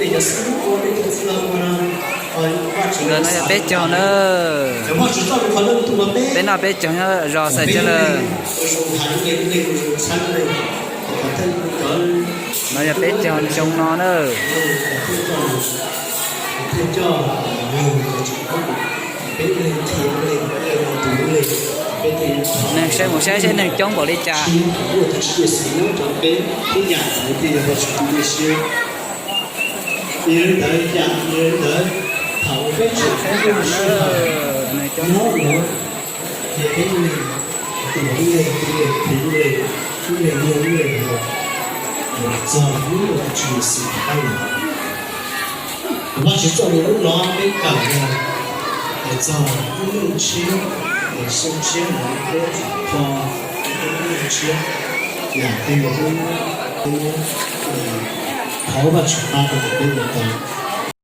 Nkawd no yog peb caug na. Peb noj peb caug nyob zos xaiv coj lawm. No yog peb caug xyoo no na. Neeg saib mus saib seb neeg coob npaum li cas. Neeg coob. Vajtswv txoj lus lub no peb kawm yog hais txog lub ntuj tshiab, xyoo tshiab, lub qhov, lub ntuj tshiab, yam twg los peb muab thov Vajtswv pab rau peb mus tau.